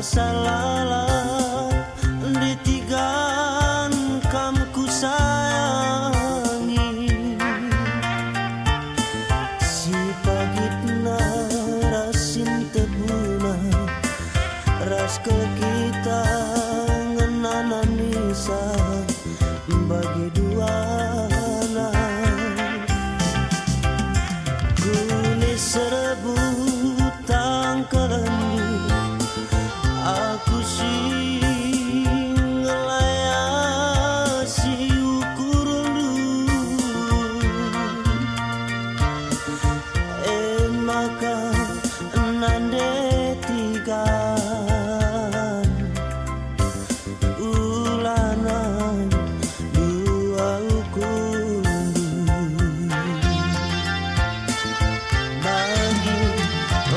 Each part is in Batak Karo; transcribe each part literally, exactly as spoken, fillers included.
Salala ndetigan kam kusayangi, si pagitna ras si ntebuna, ras kal kita ngenana misa bagi duana. Kune serbut tangkalenndu, aku si ngelayasi ukurndu. E maka nande tiga. Ulana dua ukurndu. Bagi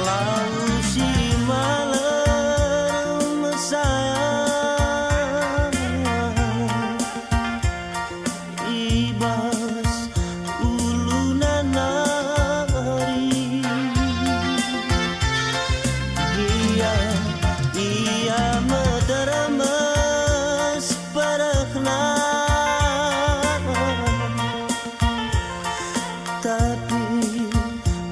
lau si malem saya. I bas uluna nari. Gia ia metermes perehna, tapi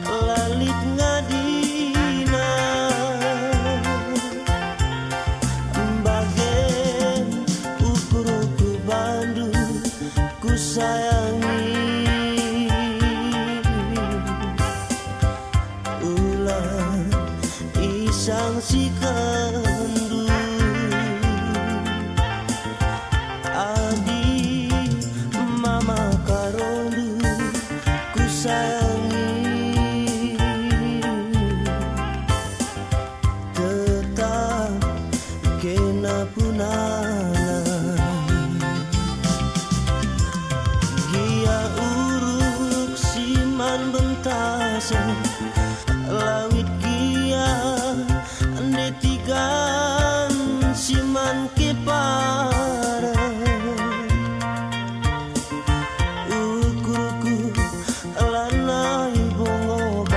la lit ngadina. Bage ukurku bandu kusayangi. Ula isangsikendu, adi mama karondu kusayangi. Tetap kena punana. Gia uruk si man bentasa, lawit gia ndetigan si man kepara. Ukurku lanai bongoban,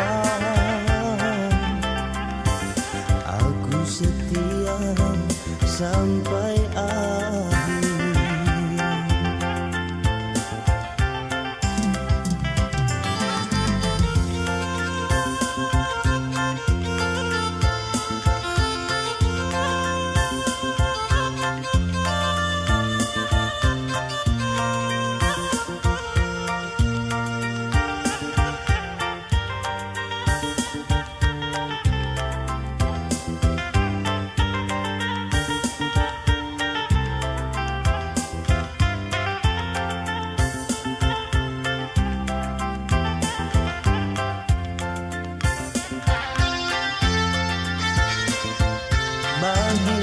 aku setia sampai akhir. Bagi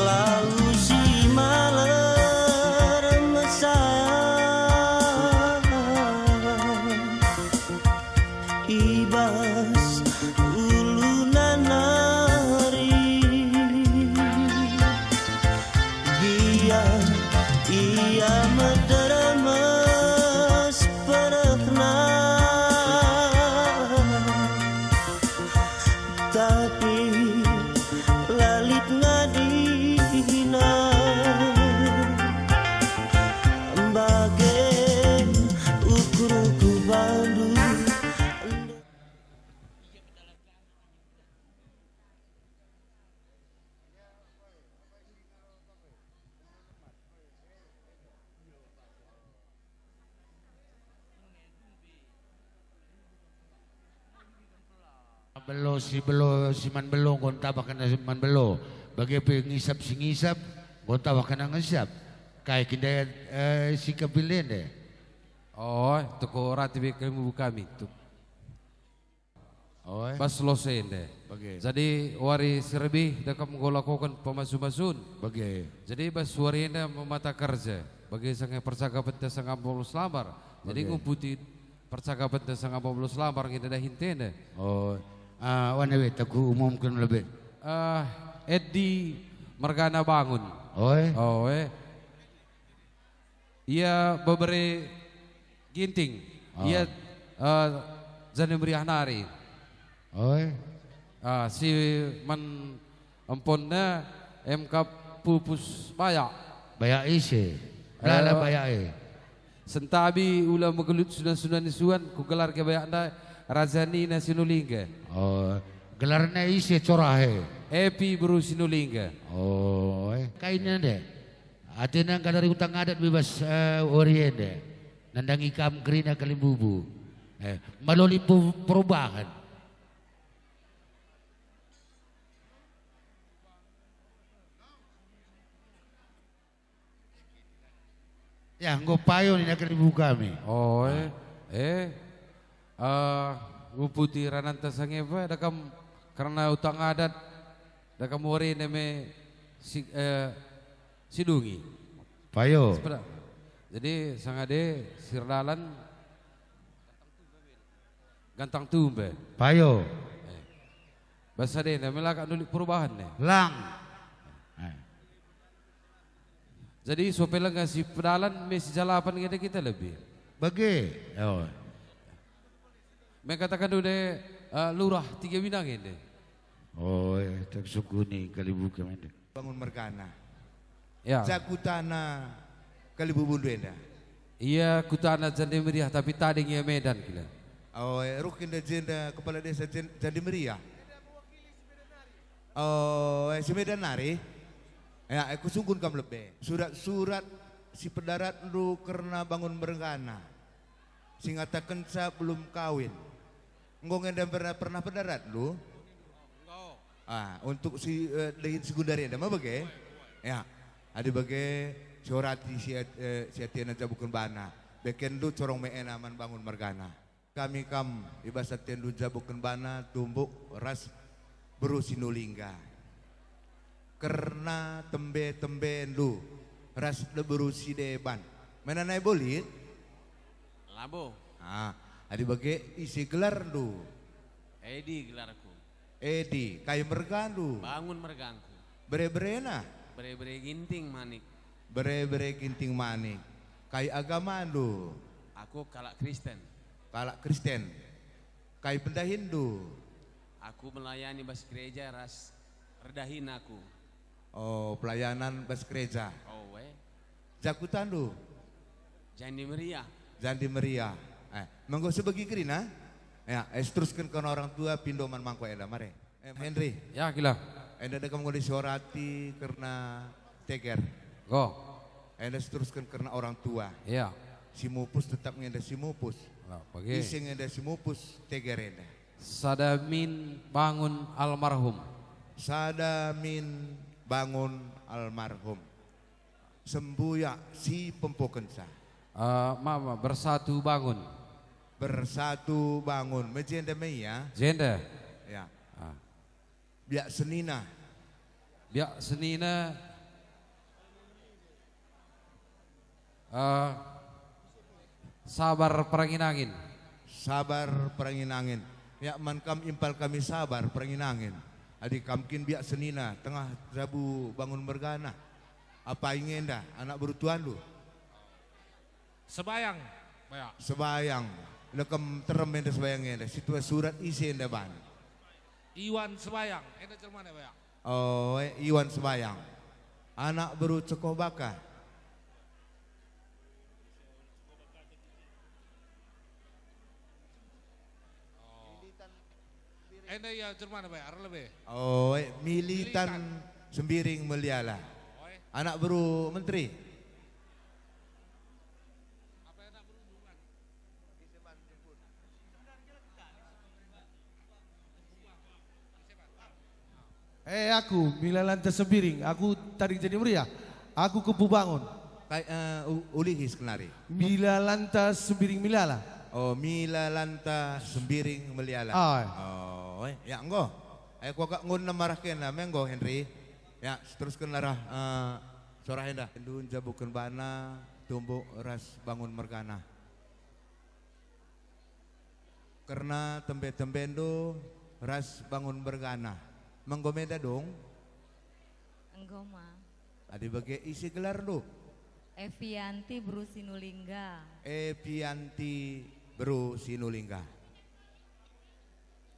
lau si maler mesaya, i bas uluna nari. Gia ia metermes perehna, tapi la lit ngadina. Bage ukurku bandu. Belo si belo, si man belo, enggo ntabah kena si man belo. Bage pe ngisap si ngisap, enggo ntabah kena ngisap. Kai kin daya, eh, sikap enda? Oh, toko rati be kami buka kami. Tuk. Oe. Bas lose ende. Bage. Jadi wari si rebi dekam enggo lakoken pemasu-masun. Bage. Jadi bas wari enda memata kerja. Bage sanga percakapenta sanga Paulus Lambar. Jadi bage. Ngumputi percakapenta sanga Paulus Lambar nge dahin tenda. Oh. Ah, wana we, aku umumken lebe. Ah, Edi mergana Bangun. Oe. Oe. Ia bebere Ginting. Oh. Ia, eh, Jani Meriah nari. Oi. Ah, si man Emponna emkap pupus bayak. Bayak ise? Lala Eh, bayak e. Sentabi ula megelut suna-suna nisuan, kugelar ke bayak ndai, Raja Nina Sinulingga. Oh, gelarna ise corah e? Epi beru Sinulingga. Oh, eh. Kaina nde. Atena nggalari utang adat bebas, eh, wari ende. Nandangi kam kerina kalimbubu. Eh, maloli pu-, perubahan. Ya, enggo payo nina kalimbubu kami. Oh, eh. Eh. Ah, nguputi rananta sangeva, da kam kerna utang adat, da kam wari neme si, eh, sidungi. Payo. Sepeda. Jadi, sangade sirdalan gantang tumbe. Payo. Eh. Basa denda melakak nulik perubahan ne. Lang. Eh. Jadi, sope lenga si pedalan me si jalapan ngenda kita lebih. Bage. Oh. Me katakan dulu, eh, lurah tiga binang ngende. Oh, eh, tak sukuni kali buka mende. Bangun mergana. Ya. Jakutana kali bubundu enda. Ia kutana Jande Meriah, tapi tading ia Medan kila. Oh, eh, ruh enda jenda kepala desa Jen-, Jande Meriah. Oh, eh, si Medan nari? Ya, eh, kusungkun kam lebe. Surat-surat si pedaratndu kerna bangun mergana, si ngatakenca belum kawin. Enggo nge enda pernah, pernah pedaratndu? Ah, untuk si, eh, dahin si gundari enda, ma bage? Ya, adi bage, si orati si, at-, eh, si atena jabuken bana. Bekenndu corong me ena man bangun mergana. Kami kam i bas atendu jabuken bana tumbuk ras beru Sinulingga. Kerna tembe-tembendu ras beru si deban. Mena nai bolit? Labo. Ah, adi bage ise gelarndu? Edi gelarku. Edi, kai mergandu? Bangun mergangku. Bere-berena? Bere-bere Ginting Manik. Bere-bere Ginting Manik. Kai agamandu? Aku kalak Kristen. Kalak Kristen. Kai pendahinndu? Aku melayani bas gereja ras erdahin aku. Oh, pelayanan bas gereja. Oh, eh. Jakutandu? Jandi Meriah. Jandi Meriah. Eh, menggo sebegi kerina? Ya, eh, seterusken kerna orang tua, pindo man mangko enda, mare. Eh, Henry. Ya, kila. Enda dekam nggo disorati kerna teger. Go. Enda seterusken kerna orang tua. Ya. Si mupus tetap ngenda si mupus. Ya, bage. Ise ngenda si mupus, teger enda. Sada min bangun almarhum. Sada min bangun almarhum. Sembuyak si pempokenca. Eh, mama, bersatu bangun. Bersatu bangun. Me jenda me ia? Jenda. Ya. Ah. Biak senina. Biak senina. Eh, sabar perangin angin. Sabar perangin angin. Ya, man kam impal kami sabar perangin angin. Adi kam kin biak senina, tengah jabu bangun mergana. Apai ngenda, anak beru tuandu? Sebayang, Bayak. Sebayang. Lekem terem enda sebayang enda. Situa surat isi enda ban. Iwan Sebayang, enda jelmana, Bayak. Oh, eh, Iwan Sebayang. Anak beru Cekoh Baka. Enda ia jelmana, Bayak, arah lebe. Oh, eh, Militan. Militan. Sembiring Meliala. Oh, eh. Anak beru menteri. Eh, aku, Milalanta Sembiring, aku tading jadi meriah. Aku kepu bangun. Kai, eh, u-, ulihi sekenari. Milalanta Sembiring Milala. Oh, Milalanta Sembiring Meliala. Ah. Oh, eh, ya, enggo. Eh, kuakap enggo nem arah kena, me enggo, Henry. Ya, seterusken arah, eh, sorah enda. Ndu njabuken bana, tumbuk ras bangun mergana. Kerna tembe-tembendu ras bangun mergana. Menggo meda dung? Enggo ma. Adi bage ise gelarndu? Evianti beru Sinulingga. Evianti beru Sinulingga.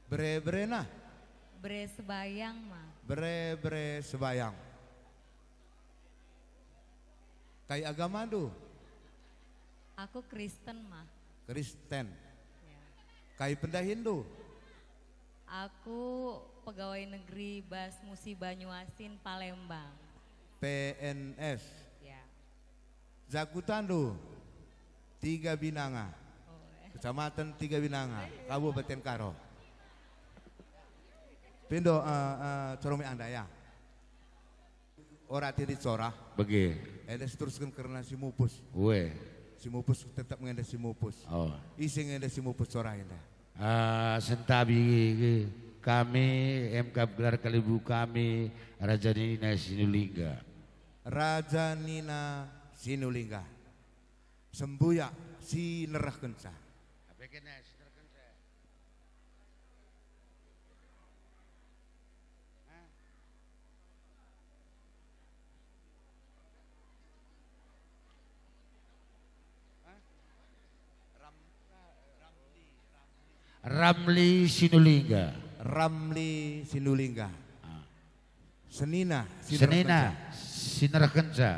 Bere-berena? Bere sebayang ma. Bere-bere sebayang. Kai agamandu? Aku Kristen ma. Kristen. Ya. Kai pendahinndu? Aku pegawai negeri bas musi Banyuasin, Palembang. P N S. Ya. Jakutandu Tiga Binanga, oh, eh. Kecamatan Tiga Binanga, Kabupaten Karo. Pindo, eh, eh, coromi anda ya. Ora tiri cora. Bage. Enda seteruskan kerna si mupus. Ue. Si mupus tetap ngenda si mupus. Oh. Ise ngenda si mupus cora enda. Ah, sentabi kami, emkap gelar kalibu kami, Raja Nina Sinulingga. Raja Nina Sinulingga. Sembuyak si nerehkenca. Apa kena si nerehkenca? Hah? Ramli Sinulingga. Ramli Sinulingga. Ah. Senina Senina Sinerkenca. Sinerkenca.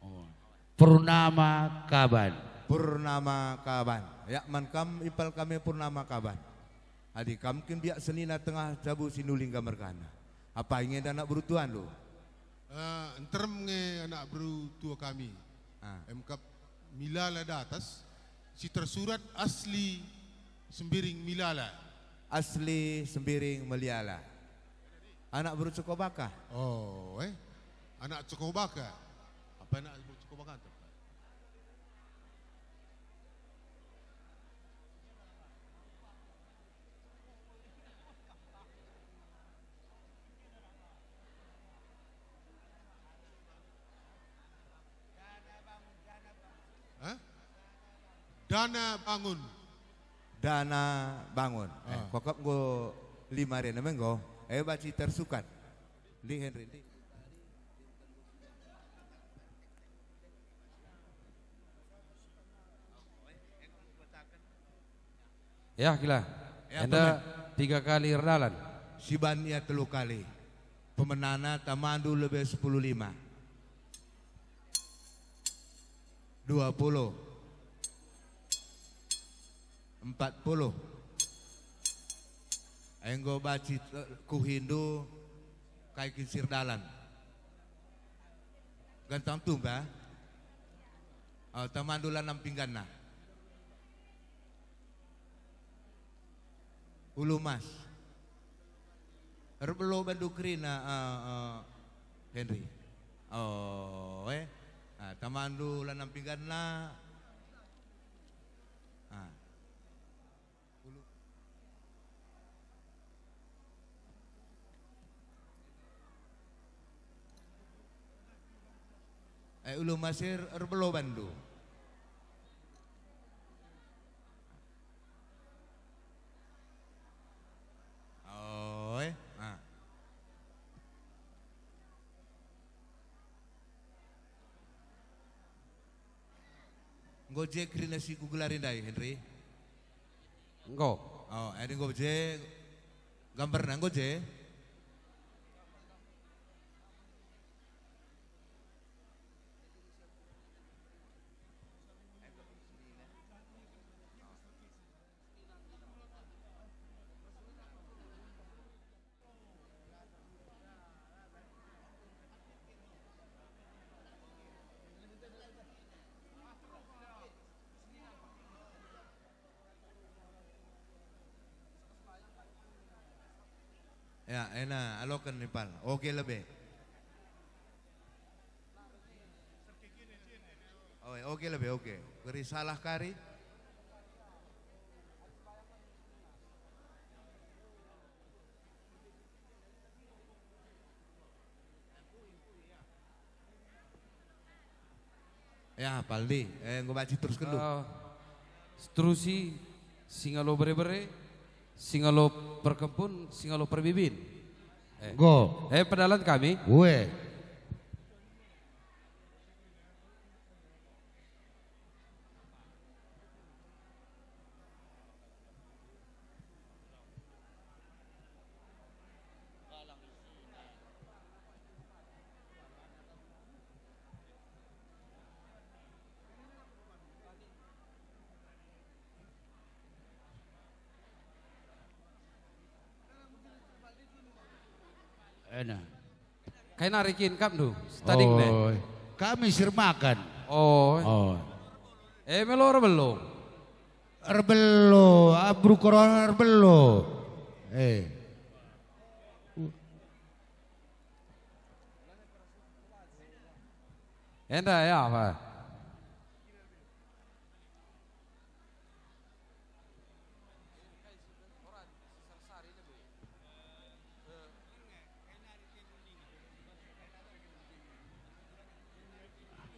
Oh. Purnama Kaban. Purnama Kaban. Ya, man kam ipal kami Purnama Kaban. Adi kam kin biak senina tengah jabu Sinulingga mergana. Apai nge enda anak beru tuandu? Eh, nterem nge anak beru tua kami. Ah. Emkap Milala Datas, si tersurat asli Sembiring Milala. Asli Sembiring Meliala. Anak beru Cokobaka. Oh, eh. Anak Cokobaka. Apa anak beru Cokobaka? Hah? Dana bangun. Dana bangun. Eh, ah. Kokap enggo lima rene me enggo. Eh, baci tersukat. Ndi Henry, ndi? Ya, kila. Ya, enda pemen. Tiga kali erdalan. Siban ia telu kali. Pemenana tamandu lebe sepuluh lima. Dua puluh. Empat puluh. Enggo baci, eh, kuhindu kai kin si erdalan. Gantang tumba. Oh, tamandu lanam pingganna. Ulu Mas. Erbelo bandu kerina, eh, eh, Henry. Oh, eh. Ah, tamandu lanam pingganna. Ah. Ulu. Eh, Ulu Mas er-, erbelo bandu. Oh, eh. Ah. Enggo je kerina si kugelari ndai, Henry? Enggo. Oh, adi enggo je gambarna enggo je? Ya, ena aloken nipal. Oke lebe. Oe, oke lebe, oke. Keri salah kari. Ya, Paldi, eh, enggo banci terusken lu. Eh, seterusna, singalo bere-bere, singalo perkempun, singalo perbibin. Eh. Enggo. Eh, pedalan kami. Ue. Nah. Kai nari kin kapndu, stading ne? Oh, kami si ermakan. Oh. Oh. Eh, melo erbelo. Erbelo, abru korona erbelo. Eh. Enda ya apa?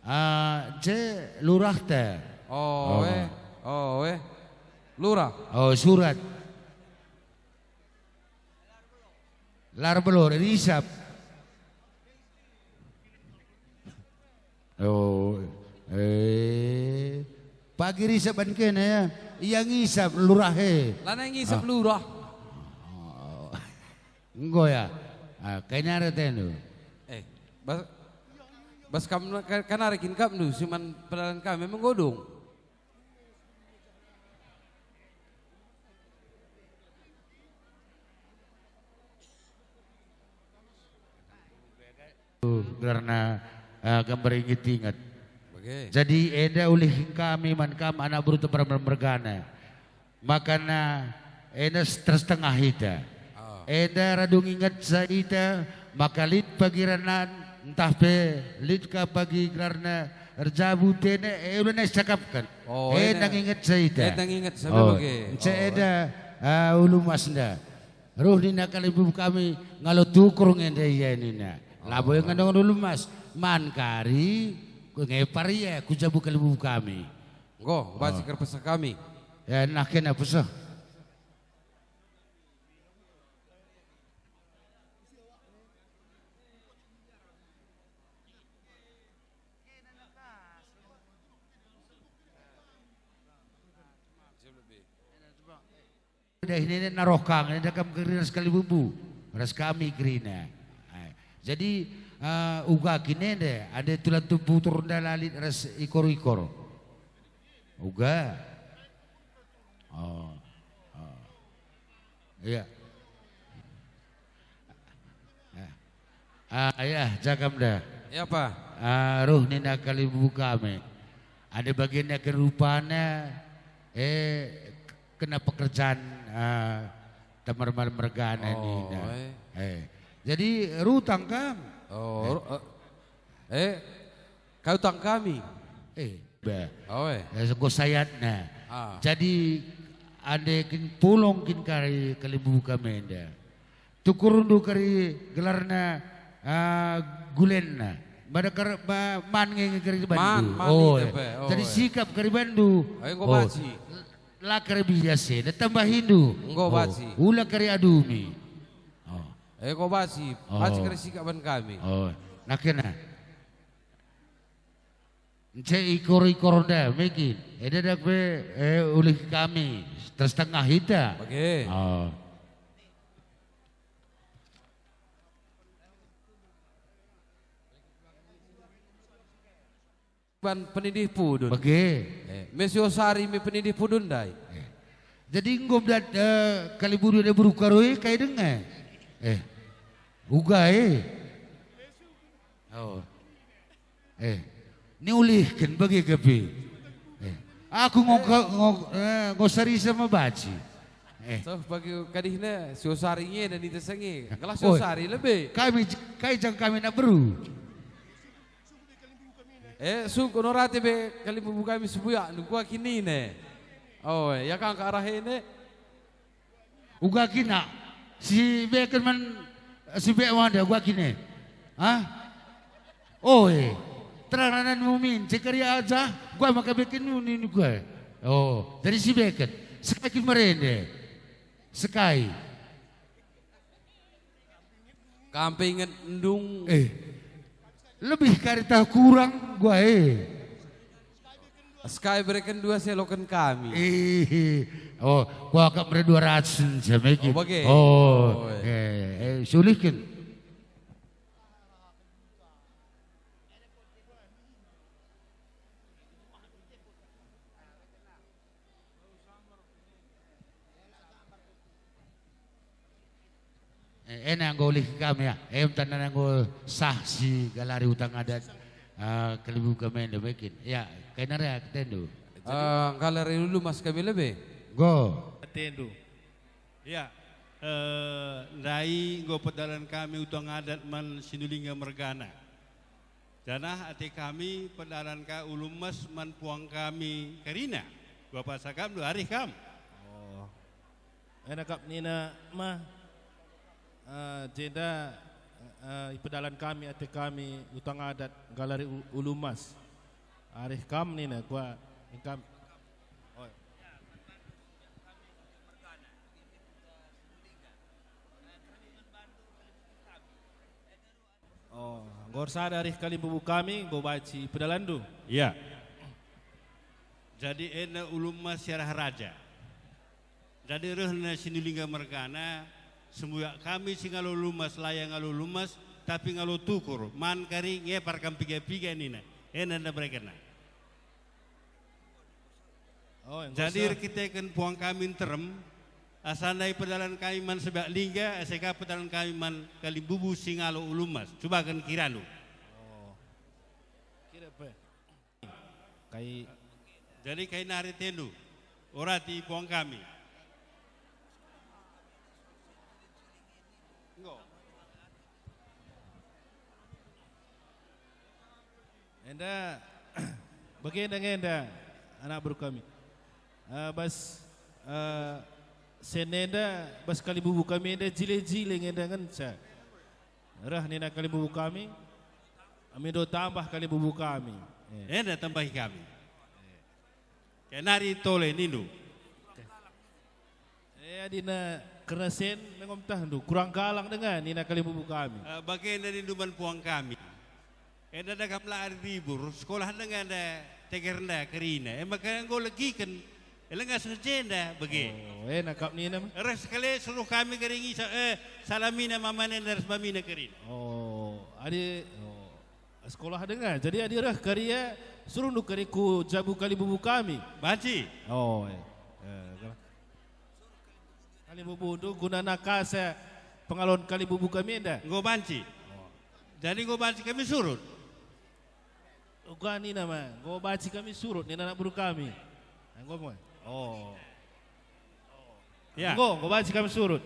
Ah, je lurah te. Oh, Oh. eh. Oh, eh. Lurah. Oh, surat. Lar belor, risap. Oh, eh. Pagi risap ban kena ya. Ia ngisap lurah e. Lana ngisap Ah. lurah. Oh. Enggo ya. Ah, kai nari atendu? Eh, bas, bas kam ka-, kanari kin kapndu, si man pedalan kami menggodung. Gelarna, eh, gambar inget-inget. Bage. Jadi enda ulih kami man kam anak beru Tempermen mergana. Makana enda s-, tersetengah ita. Oh. Enda radu ngingetsa ita, maka lit pagi ranan, ntah pe lit ka pagi gelarna erjabu tene, eh, ulana isakapken. Oh, enda enda. ngingetsa ita. Enda ngingetsa Oh, bage. Ence Oh. enda, ah, ulu masnda. Ruh nina kalimbubu kami, ngalo tukur nge enda ia nina. Labo Oh. ia ngandung ulu mas. Man kari, ngepar ia ku jabu kalimbubu kami. Enggo, banci Oh. kerpeseh kami. Ya, nah kena peseh. Dah ini naroh kang, enda kam kerina sekali bumbu. Ras kami kerina. Ai. Jadi, eh, uga kin enda, ande tulan tupu turun dalan lit ras ikor-ikor. Uga. Oh. Oh. Iya. Eh. Ah, iya, jagam dah. Ya, Pa. Ah, ruh nina kalimbubu kami. Ada bagianna kerupana, eh, kena pekerjaan, ah, Tempermen mergana Oh, nina. eh. Eh. Jadi, rutang kam. Oh, Eh. ru-, eh, eh, Kau tang kami. Eh, bah. Oh, eh. Eh, enggo sayatna. Ah. Jadi, ande kin pulung kin kari kalimbubu kami enda. Tukurndu kari gelarna, ah, gulenna. Mada kar-, ma-, man nge, nge kari Man, bandu. man Oh, ita eh. pe. Oh, Jadi eh. sikap kari bandu. Oh, enggo Oh. banci. La kari bias e, tambahindu. Enggo Oh. banci. Ula kari adumi. Oh. Eh, enggo banci. Oh. Banci kari sikap ban kami. Oh. Nah, kena. Ence ikor-ikor nda mekin. Eda dak pe, eh, ulih kami. Tersetengah ita. Bage. Oh. Ban penindih pudun. Bage. Eh, me siosari me penindih pudun ndai. Eh. Jadi enggo mdat, eh, kalimbubu enda beru karo e kai denga? Eh. Uga e. Oh. Eh, niulihken bage gabe. Eh, aku ngo-, ngo-, eh, ngosarisa me banci. Eh. Soh bagi kadihna, siosari nge dan ita sange. Gelah Oi, siosari lebe. Kami j-, kai jang kami nak beru. Eh, sungkun orate be kalimbubu kami sebuyak, nungkua kinine. Oh, ya kan ke arah ini. Uga kina, si beken man, si bek wanda, uga kine. Hah? Oe, terang ranan mumin, cekeri aja, gua maka beken nuni gua. Oh, jadi si beken, sekai kin merende. Sekai. Kam pe inget ndung. Eh, lebih kari tah kurang gua, eh. Sekai bereken dua seloken kami. Eh, oh, gua akap mere dua ratus sama iki. Oh, bage. Oh, Oh, eh. eh, eh, sulihken. Eh, ena enggo ulih kami, ya. Em tandana enggo sah si galari utang adat, eh, kalimbubu kami enda mekin. Ya, kai nari atendu. Eh, nggalari ulu mas kami lebe. Go. Atendu. Ya, eh, ndai enggo pedalan kami utang adat man Sinulingga mergana. Janah ate kami pedalan ka ulu mas man puang kami kerina. Bapa sakam du arih kam. Oh. Ena kap nina mah, eh, jenda, eh, ipedalan kami ate kami utang adat nggalari u-, ulu mas. Arih kam nina kua engkam. Oh. Oh, enggo ersada arih kalimbubu kami, enggo banci pedalanndu. Iya. Jadi enda ulu mas siarah raja. Jadi rehna Sinulingga mergana, sembuyak kami si ngalo ulu mas, la ia ngalo ulu mas, tapi ngalo tukur, man kari ngepar kam piga-piga nina. Enda nda berekenna. Oh, enggo jadi seh. Erkiteken puang kami nterem, asa ndai pedalan kami man sebuak lingga, asa ka pedalan kami man kalimbubu si ngalo ulu mas. Cubaken kirandu. Oh. Kira pe. Kai. Jadi kai nari atendu. Orati puang kami. Enggo. Enda, bagenda nge enda, anak beru kami. Eh, bas, eh, sen enda, bas kalimbubu kami enda, jile-jile nge enda ngenca. Reh nina kalimbubu kami, amindo tambah kalimbubu kami. Eh. Enda tambahi kami. Kai nari tole nindu. Eh, adina kerna sen, enggo metahndu, kurang galang denga, nina kalimbubu kami. Eh, bagenda nindu man puang kami. Enda da kam la ari libur, sekolah denga nda teger nda kerina. E maka enggo legiken, e lenga seh jenda bage. Oh, ena kap nina mah. Reh sekali suruh kami keringi sa-, eh, salamina mamana enda ras mamina kerina. Oh, adi, oh. Sekolah denga. Jadi adi reh kari e, suruhndu kari ku jabu kalimbubu kami. Banci. Oh, eh. Eh, kalimbubu tu guna nakasa pengalon kalimbubu kami enda. Enggo banci. Oh. Jadi enggo banci kami surut. Uga nina ma, enggo banci kami surut nina anak beru kami. Enggo mo. Oh. Ya. Enggo, enggo banci kami surut.